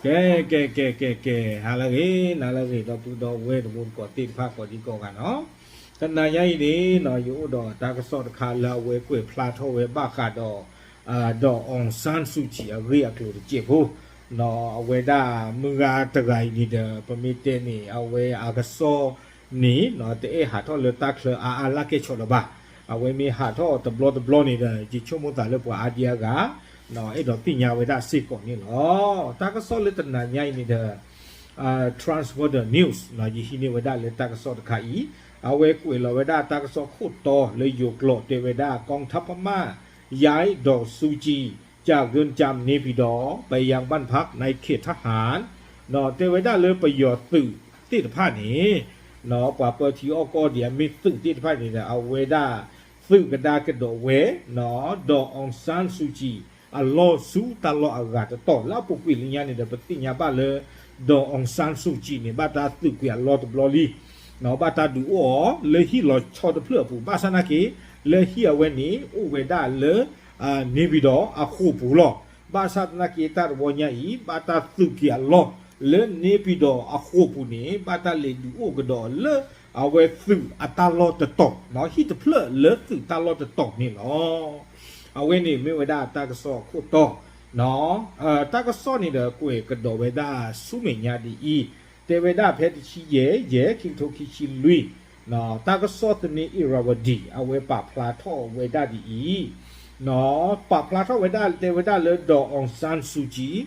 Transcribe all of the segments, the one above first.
ကဲ ကဲ ကဲ ကဲ ကဲ ဟါလၢအဂ့ၤ နၤလၢအဂ့ၤ ဒီပုၢ်ဒီဝဲၢ်တံၤသကိးသ့ၣ်တဖၣ်ကိးဒံကိးဂၤနီၤ, တနၤညါအံၤန့ၣ်နီၤ ယအိၣ်ဒီးတၢ်ကစီၣ်တခါလၢအဝဲကွဲးဖျါထီၣ်ဝဲဘၣ်ဃးဒီး ဒီး အောင်ဆန်းစုကြည် အဂ့ၢ်အကျိၤတစဲးဖိနီၤ, အဝဲဒၣ်မုၢ်ဂၤတဂၤအံၤန့ၣ်ဒီး ပမ့ၢ်တဲန့ၣ် အဝဲအကစီၣ်န့ၣ်နီၤ တအဲၣ်ဟးထီၣ်လၢတၢ်ချၢအါအါလၢကဲဆီၣ်လၢၤဘၣ်, အဝဲမ့ၢ်ဟးထီၣ်တဘျီတဘျီန့ၣ်ဒီး ယဆိကမိၣ်သးလၢပှၤအါဒံအါဂၤ အဲၣ်ဒိးသ့ၣ်ညါဝဲဒၣ်စ့ၢ်ကီးန့ၣ်လီၤ. တၢ်ကစီၣ်လၢတနၤညါအံၤန့ၣ်ဒီး Trans Border News နီၤ ယဟံးန့ၢ်ဝဲဒၣ်လၢတၢ်ကစီၣ်တခါအံၤ, အဝဲကွဲးလီၤဝဲဒၣ်တၢ်ကစီၣ်ခိၣ်တီလၢယိၤကျိာ်တဲဝဲဒၣ် กองทัพพม่า ย้ายดอร์ซูจี จากเรือนจำเนปิดอร์ ไปยังบ้านพักในเขตทหาร နီၤ တဲဝဲဒၣ်လၢပယီၤသုးသ့ၣ်တဖၣ်န့ၣ် နီၤ ပှၤပၢထံအီၣ်ကီၢ်ဒံးအမ့ၢ်သုးသ့ၣ်တဖၣ်န့ၣ်ဒီး အဝဲဒၣ်သုးကဒါကဒီးဝဲ နီၤ ဒီး အောင်ဆန်းစုကြည် အလီၢ်ဆူတၢ်လီၢ်အဂၤတတီၤ လၢအပူၤကွံာ်လၢညါန့ၣ်ဒီး ပသ့ၣ်ညါဘၣ်လၢ ဒီး အောင်ဆန်းစုကြည် န့ၣ် ဘၣ်တၢ်သုးကွံာ်အလီၢ်တဘျီလံ နီၤ ဘၣ်တၢ်ဒုးအိၣ်အီၤလၢဟံၣ်လီၤဆီတဖျၢၣ်အပူၤ ဘၣ်ဆၣ်သနာ်က့ လၢဟံၣ်အဝဲန့ၣ် အိၣ်ဝဲဒၣ်လၢ န့ၣ်ပံၤဒီးအဃိာ်ပူၤလီၤ. ဘၣ်ဆၣ်သနာ်က့ တၢ်တဝီညါအံၤ ဘၣ်တၢ်သုးကွံာ်အလီၢ်လၢန့ၣ်ပံၤဒီးအဃိာ်ပူၤန့ၣ် ဘၣ်တၢ်လဲၤဒုးအိၣ်ကဒီးလၢ အဝဲသုးအတၢ်လီၢ်တတီၤ နီၤ ဟံၣ်တဖျၢၣ်လၢသုးတၢ်လီၢ်တတီၤန့ၣ်လီၤ. အဝဲန့ၣ်မ့ၢ်ဝဲဒၣ်တၢ်ကစီၣ်အခိၣ်တီ နီၤ တၢ်ကစီၣ်န့ၣ်ဒီး ကွဲးကဒီးဝဲဒၣ်ဆူမဲာ်ညါဒ်အံၤ, တဲဝဲဒၣ်ဖဲတဆံယဲၢ် ယဲၢ် ခံကထိခံဆံလွံၢ် နီၤ တၢ်ကစီၣ်သန့ Irrawaddy အဝဲပာ်ဖျါထီၣ်ဝဲဒၣ်ဒ်အံၤ, နီၤ ပာ်ဖျါထီၣ်ဝဲဒၣ် တဲဝဲဒၣ်လၢ ဒီး အောင်ဆန်းစုကြည်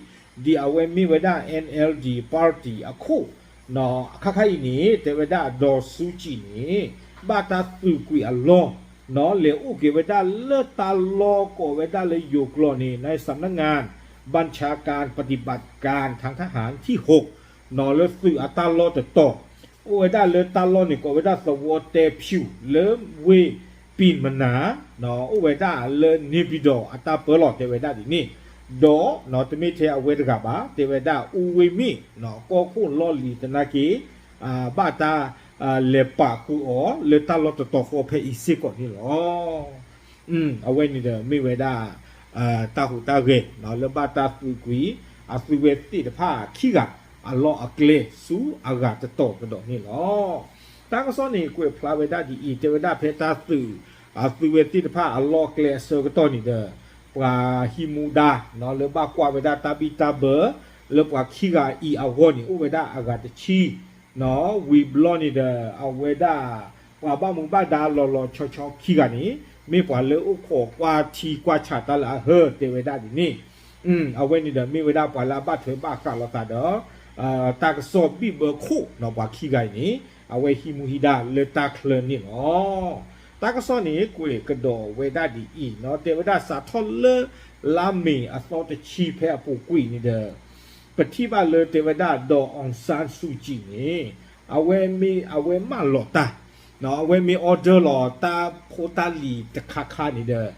ဒ်အဝဲမ့ၢ်ဝဲဒၣ် NLD party အခိၣ် နီၤ ခါခါအံၤန့ၣ် တဲဝဲဒၣ် ဒီးစုကြည် န့ၣ် ဘၣ်တၢ်သုးကွံာ်အလီၢ် နီၤ လဲၤအိၣ်က့ၤဝဲဒၣ်လၢတၢ်လီၢ်ကိးဝဲဒၣ်လၢယိၤကျိာ်န့ၣ် ในสำนักงานบัญชาการ ปฏิบัติการทางทหารที่หก နီၤ လၢသုးအတၢ်လီၢ်တတီၤ အိၣ်ဝဲဒၣ်လၢတၢ်လီၢ်န့ၣ် ကိးဝဲဒၣ်သဝီတဲဖၠူၣ် လၢဝ့ၢ်ပံၣ်မနၤ နီၤ အိၣ်ဝဲဒၣ်လၢန့ၣ်ပံၤဒီးအတၢ်ပၢလီၤ တဲဝဲဒၣ်ဒ်န့ၣ်, ဒီး နီၤ တမ့ၢ်ထဲအဝဲတဂၤဘၣ် တဲဝဲဒၣ် ဦးဝင်းမြင့် နီၤ ကီၢ်ခိၣ်လီၢ်လံၤသနာ်က့ ဘၣ်တၢ် လဲၤပာ်ဃုာ်အီၤလၢတၢ်လီၢ်တတီၤဃီဖဲအံၤစ့ၢ်ကီးန့ၣ်လီၤ. အဝဲန့ၣ်ဒီးမ့ၢ်ဝဲဒၣ် တၢ်ဟူးတၢ်ဂဲၤ လၢဘၣ်တၢ်သုးကွံာ် အသုးဝဲသ့ၣ်တဖၣ်ခံဂၤ အလီၢ်အကျဲဆူအဂၤတတီၤကဒီးန့ၣ်လီၤ. တၢ်ကစီၣ်န့ၣ်ကွဲးဖျါဝဲဒၣ်ဒ်အံၤ, တဲဝဲဒၣ်ဖဲတၢ်သုး အသုးဝဲသ့ၣ်တဖၣ်အလီၢ်အကျဲအဆၢကတီၢ်န့ၣ်ဒီး ပှၤဟံးမူဒါ လၢဘၣ်ကွၢ်ဝဲဒၣ်တၢ်ဘံၣ်တၢ်ဘၢ လၢပှၤခံဂၤအံၤအဂီၢ်န့ၣ် အိၣ်ဝဲဒၣ်အဂၤတဆံ နီၤ ဝံၤဘျီန့ၣ်ဒီး အဝဲဒၣ် ပှၤဘၣ်မူဘၣ်ဒါလီၤလီၤဆီဆီခံဂၤန့ၣ် မ့ၢ်ပှၤလၢအိၣ်ခိးကွၢ်ထံကွၢ်ဆးတၢ်လၢအဟၢ တဲဝဲဒၣ်ဒ်န့ၣ်, အဝဲန့ၣ်ဒီးမ့ၢ်ဝဲဒၣ်ပှၤလၢအဘၣ်ထွဲဘၣ်ဃးလိာ်သးဒီး တၢ်ကစီၣ်ဘံၣ်ဘၢခိၣ်နီၤ ပှၤခံဂၤအံၤန့ၣ် အဝဲဟံးမူဟံးဒါလၢတၢ်ချၢန့ၣ်လီၤ. တၢ်ကစီၣ်န့ၣ် ကွဲးကဒီးဝဲဒၣ်ဒ်အံၤ နီၤ တဲဝဲဒၣ်စးထီၣ်လၢ လါမ့ၤအသီတဆံဖဲအပူၤကွံာ်န့ၣ်ဒီး ပထံၣ်ဘၣ်လၢတဲဝဲဒၣ် ဒီး အောင်ဆန်းစုကြည် န့ၣ် အဝဲမ့ၢ် အဝဲမၢလီၤတၢ် အဝဲမ့ၢ် order လီၤတၢ်ဖိတၢ်လံၤတခါခါန့ၣ်ဒီး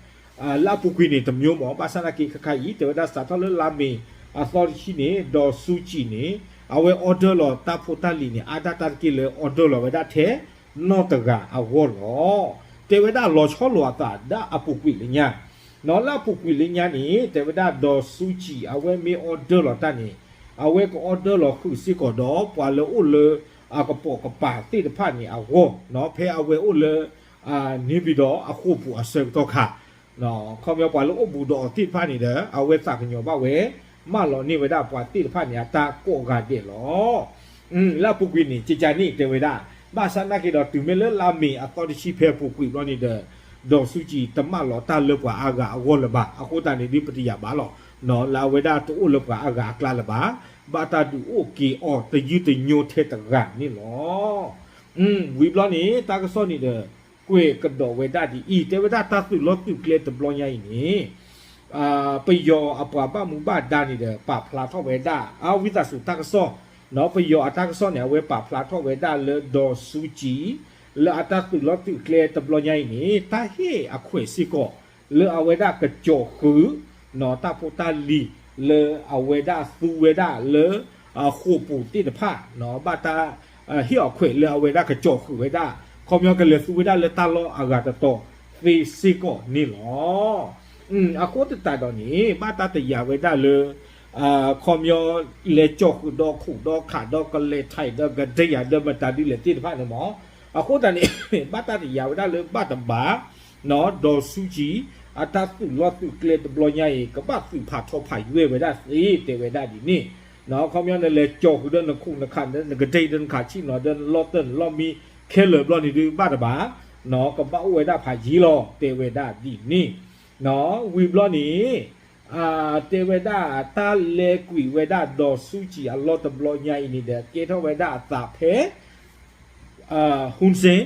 လၢအပူၤကွံာ်န့ၣ် တမျိုးမ့ၢ် ဘၣ်ဆၣ်သနာ်က့ ခါခါအံၤ တဲဝဲဒၣ်စးထီၣ်လၢလါမ့ၤအသီတဆံန့ၣ် ဒီးစုကြည် န့ၣ် အဝဲ order လီၤတၢ်ဖိတၢ်လံၤန့ၣ် အါဒၣ်တၢ်တက့ၢ်လၢ order လီၤဝဲဒၣ်ထဲနီၢ်တဂၤအဂီၢ်လီၤ. တဲဝဲဒၣ်လီၤဆီလိာ်အသးဒၣ်အပူၤကွံာ်လၢညါ နီၤ လၢအပူၤကွံာ်လၢညါန့ၣ် တဲဝဲဒၣ်ဒီးစုကြည် အဝဲမ့ၢ် order လီၤတၢ်န့ၣ် အဝဲက order လီၤဃုာ်စ့ၢ်ကီးဒီး ပှၤလၢအိၣ်လၢအကပိာ်ကပၤသ့ၣ်တဖၣ်န့ၣ်အဂီၢ် နီၤ ဖဲအဝဲအိၣ်လၢ န့ၣ်ပံၤဒီးအဃိာ်ပူၤအဆၢကတီၢ်ခါ ခီပညီပှၤလၢအိၣ်ဘူးဒီးအီၤသ့ၣ်တဖၣ်န့ၣ်ဒီး အဝဲသးကညီၤဘၣ်ဝဲ မၢလီၤန့ၢ်ဝဲဒၣ်ပှၤသ့ၣ်တဖၣ်န့ၣ် အတၢ်ကိးဂၤဒဲးလီၤ. လၢအပူၤကွံာ်န့ၣ် ကကန့ၣ်တဲဝဲဒၣ် ဘၣ်ဆၣ်သနာ်က့ဒီး တုၤမ့ၢ်လၢလါမ့ၤအသီတဆံဖဲအပူၤကွံာ်ဘျီန့ၣ်ဒီး ဒီးစုကြည် တမၢလီၤတၢ်လၢပှၤအါဂၤအဂီၢ်လၢၤဘၣ်. အဃိသတးန့ၣ်ဒ်ပတယာ်ဘၣ်လီၤ လၢအဝဲဒၣ်တအိၣ်လၢပှၤအါဂၤအကျါလၢၤဘၣ်. ဘၣ်တၢ်ဒုးအိၣ်က့ၤအီၤတယုၢ်တညိထဲတဂၤန့ၣ်လီၤ. ဝံၤဘျီန့ၣ် တၢ်ကစီၣ်န့ၣ်ဒီး ကွဲးကဒီးဝဲဒၣ်ဒ်အံၤ တဲဝဲဒၣ်တၢ်သုးလီၢ်သုးကျဲတဘျီညါအံၤန့ၣ် ပယီၤအပှၤဘၣ်မူဘၣ်ဒါန့ၣ်ဒီး ပာ်ဖျါထီၣ်ဝဲဒၣ် အဝံသးစူၤတၢ်ကစီၣ် ပယီၤအတၢ်ကစီၣ်န့ၣ် အဝဲပာ်ဖျါထီၣ်ဝဲဒၣ်လၢ ဒီးစုကြည် လၢအတၢ်သုးလီၢ်သုးကျဲတဘျီညါအံၤန့ၣ် တၢ်ဟ့ၣ်အခွဲးစ့ၢ်ကီး လၢအဝဲဒၣ်ကစီၤဃုာ် တၢ်ဖိတၢ်လံၤ လၢအဝဲဒၣ်သူဝဲဒၣ်လၢ ဃိာ်ပူၤသ့ၣ်တဖၣ် ဘၣ်တၢ် ဟ့ၣ်အခွဲးလၢအဝဲဒၣ်ကစီၤဃုာ်ဝဲဒၣ် ခီပညီကလဲၤသူဝဲဒၣ်လၢတၢ်လီၢ်အဂၤတတီၤသ့စ့ၢ်ကီးန့ၣ်လီၤ. အဃိသတးဒီးန့ၣ် ဘၣ်တၢ်တယာ်ဝဲဒၣ်လၢ ခီပညီ လဲၤကၠီၣ်ဃုာ်ဒီးခိၣ်ဒီးခးဒီးကလဲၤထံးဒီးကဒံယၤဒီးမတၤဒ်လဲၣ်သ့ၣ်တဖၣ်န့ၣ်မး, အဃိသတးန့ၣ် ဘၣ်တၢ်တယာ်ဝဲဒၣ်လၢဘၣ်တဘၣ် နီၢ် ဒီးစူကံ အတၢ်သုးလီၢ်သုးကျဲတဘျီညါအံၤ ကဘၣ်သုးဖးထီဖးယွဲၢ်ဝဲဒၣ်သ့ တဲဝဲဒၣ်ဒ်န့ၣ်, နီၢ် ခီပညီနလဲၤကၠီၣ်ဃုာ်ဒီးနခိၣ်နခး နကဒံဒီးနခးဆံၣ်နီၤ ဒီးနလီၢ်တၢၢ်နလီၢ်မံ ခဲလၢာ်ဘျီန့ၣ်ဒုးဘၣ်တဘၣ်, နီၢ် ကဘၣ်အိၣ်ဝဲဒၣ်ဖးယံၤလီၤ တဲဝဲဒၣ်ဒ်န့ၣ်, နီၢ် ဝံၤဘျီန့ၣ် တဲဝဲဒၣ်တၢ်လဲၤကွံာ်ဝဲဒၣ်ဒီးစူကံအလီၢ်တဘျီညါအံၤန့ၣ်ဒီး ကဲထီၣ်ဝဲဒၣ်အသးဖဲ Hun Sen,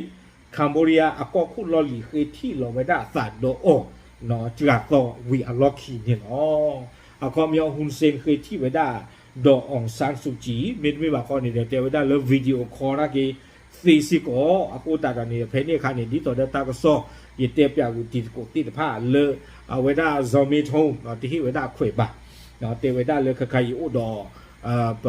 Cambodia အကီၢ်ခိၣ်လီၢ်လံၤဃ့ထံၣ်လီၤဝဲဒၣ်အသးဒီးအီၤ စှၤသီဝံၤအလီၢ်ခံန့ၣ်လီၤ. အခီပညီ Hun Sen ဃ့ထံၣ်ဝဲဒၣ် ဒီး Aung San Suu Kyi မ့တမ့ၢ်ဘၣ်ခီန့ၣ်ဒီး တဲဝဲဒၣ်လၢ video call နာ်က့ သ့စ့ၢ်ကီး အဃိသတးဒီးန့ၣ် ဖဲန့ၣ်အခါန့ၣ် ဒ်သိးဒီးတၢ်ကစီၣ် ယတဲပျးဝံၤတံၤသကိးသ့ၣ်တဖၣ်လၢ အဝဲဒၣ် Zomi Tone တဟ့ၣ်ဝဲဒၣ်ခွဲးဘၣ်, တဲဝဲဒၣ်လၢခဲခါအံၤအိၣ်ဒီး ပ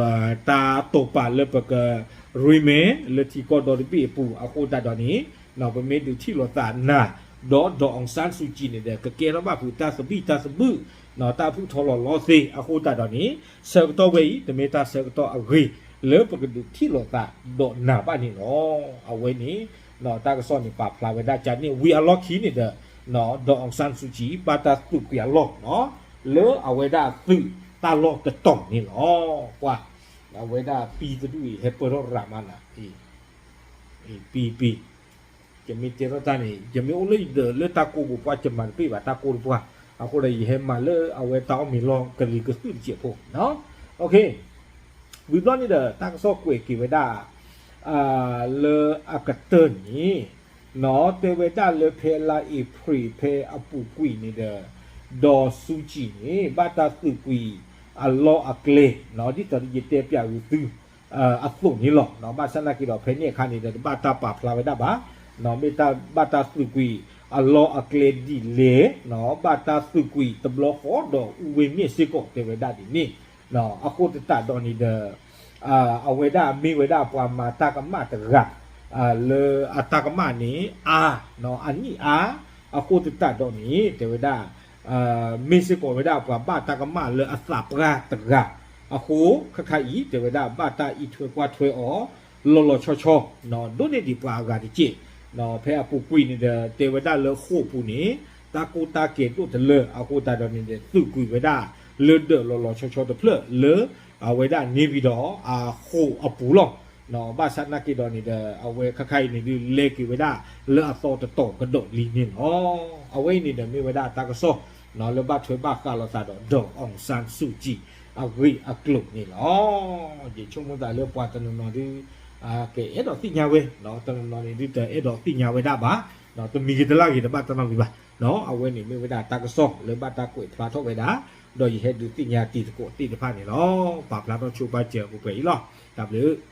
တၢ်တိာ်ပာ်လၢပက ရ့မဲာ် လၢထံကီၢ်ဒီတဘ့ၣ်အပူၤ အဃိသတးဒီးန့ၣ် ပမ့ၢ်ဒုးထံၣ်လိာ်သးနၤ ဒီး ဒီး Aung San Suu Kyi န့ၣ်ဒီး ကကဲထီၣ်ဘၣ်ဖုးတၢ်သဘံၣ်တၢ်သဘုၣ် တၢ်ဖုၣ်ထီလီၤလီသ့ အဃိသတးဒီးန့ၣ် ဆၢကတီၢ်ဝဲအံၤ တမ့ၢ်တၢ်ဆၢကတီၢ်အဂ့ၤ လၢပကဒုးထံၣ်လိာ်သးဒီးနၤဘၣ်န့ၣ်လီၤ. အဝဲန့ၣ် တၢ်ကစီၣ်န့ၣ်ပာ်ဖျါဝဲဒၣ်ကန့ၣ် ဝံၤအလီၢ်ခံန့ၣ်ဒီး ဒီး Aung San Suu Kyi ဘၣ်တၢ်သုးကွံာ်အလီၢ် လၢအဝဲဒၣ်သုးတၢ်လီၢ်တတီၤန့ၣ်လီၤ. ပှၤ အဝဲဒၣ်ပံသဒူၣ်အံၤ ဟဲပၢၢ်ထီၣ်ရၤမးနၤ ပံ ပံ ယမ့ၢ်တဲထီၣ်တၢ်န့ၣ် ယမ့ၢ်အိၣ်လၢယဒၢးလၢတၢ်ကိးပူၤ ပှၤကမၤတပ့ၢ်ဘၣ်တၢ်ကိးတပှၢ်, အဃိဒီးယဟဲမၤလၢအဝဲတၢ်အီၣ်မ့ၤလီၢ်ကလံၤကသုၣ်တစဲးဖိ, ဝံၤဘျီန့ၣ်ဒီး တၢ်ကစီၣ်ကွဲးက့ၤဝဲဒၣ် လၢအကတၢၢ်န့ၣ် နီၢ် တဲဝဲဒၣ်လၢဖဲလါအ့ဖြ့ၣ်ဖဲအပူၤကွံာ်န့ၣ်ဒီး ဒီးစူကံန့ၣ် ဘၣ်တၢ်သုးကွံာ်အလီၢ်အကျဲ ဒ်သိးယတဲပျးဝံၤသု အသိးန့ၣ်လီၤ. ဘၣ်ဆၣ်နာ်က့ဒီး ဖဲန့ၣ်အခါန့ၣ်ဒီး တဘၣ်တၢ်ပာ်ဖျါဝဲဒၣ်ဘၣ်, မ့ၢ်တၢ်ဘၣ်တၢ်သုးကွံာ်အလီၢ်အကျဲဒ်လဲၣ်, ဘၣ်တၢ်သုးကွံာ်တဘျီဃီဒီးအူဝဲမ့ၢ်စ့ၢ်ကီး တဲဝဲဒၣ်ဒ်န့ၣ်, အဃိသတးဒီးန့ၣ်ဒီး အဝဲဒၣ်မ့ၢ်ဝဲဒၣ်ပှၤမၤတၢ်ကမၣ်တဂၤ လၢအတၢ်ကမၣ်န့ၣ်အါ, အနံၣ်အါ, အဃိသတးဒီးန့ၣ် တဲဝဲဒၣ် မ့ၢ်စ့ၢ်ကီးဝဲဒၣ်ပှၤဘၣ်တၢ်ကမၣ်လၢအသးပှၢ်တဂၤ, အဃိခဲခါအံၤ တဲဝဲဒၣ်ဘၣ်တၢ်အံးထွဲကွၢ်ထွဲအီၤ လီၤလီၤဆီဆီ, ဒိးန့ၢ်ဒံးပှၤအဂၤတက့ၢ်. ဖဲအပူၤကွံာ်န့ၣ်ဒီး တဲဝဲဒၣ်လၢဃိာ်ပူၤန့ၣ် တၢ်ကိၢ်တၢ်ကဲၤဒိၣ်တလၢ အဃိသတးဒီးန့ၣ်ဒီး သုးကွံာ်ဝဲဒၣ်လၢဒၢးလီၤလီၤဆီဆီတဖျၢၣ်လၢ အဝဲဒၣ်န့ၣ်ဝံၤဒီးအဃိာ်အပူၤလီၤ. ဘၣ်ဆၣ်နာ်က့ဒီးန့ၣ်ဒီး အဝဲခဲခါအံၤန့ၣ်ဒုး လဲၤက့ၤဝဲဒၣ်လၢအသီတတီၤကဒီးလံန့ၣ်လီၤ. အဝဲအံၤန့ၣ်ဒီး မ့ၢ်ဝဲဒၣ်တၢ်ကစီၣ် လၢဘၣ်ထွဲဘၣ်ဃးလိာ်သးဒီး ဒီး Aung San Suu Kyi အဂ့ၢ်အကျိၤန့ၣ်လီၤ. ယဆိကမိၣ်သးလၢပှၤတနီၤနီၤဒုး ကအဲၣ်ဒိးသ့ၣ်ညါဝဲ, တနီၤနီၤန့ၣ်ဒုး တအဲၣ်ဒိးသ့ၣ်ညါဝဲဒၣ်ဘၣ်, တမံၤဂ့ၤတလၢ်ဂ့ၤ တဘၣ်တနီၤဂ့ၤဘၣ်. အဝဲန့ၣ်မ့ၢ်ဝဲဒၣ်တၢ်ကစီၣ်လၢဘၣ်တၢ်ကွဲးဖျါထီၣ်ဝဲဒၣ်, ဒီးယဟဲဒုးသ့ၣ်ညါတံၤသကိးသ့ၣ်တဖၣ်န့ၣ်လီၤ. ပာ်ဖျါထီၣ်ဆိပာ်စၢၤပှဲၤပှဲၤအံၤလီၤ. တၢ်ဘျုး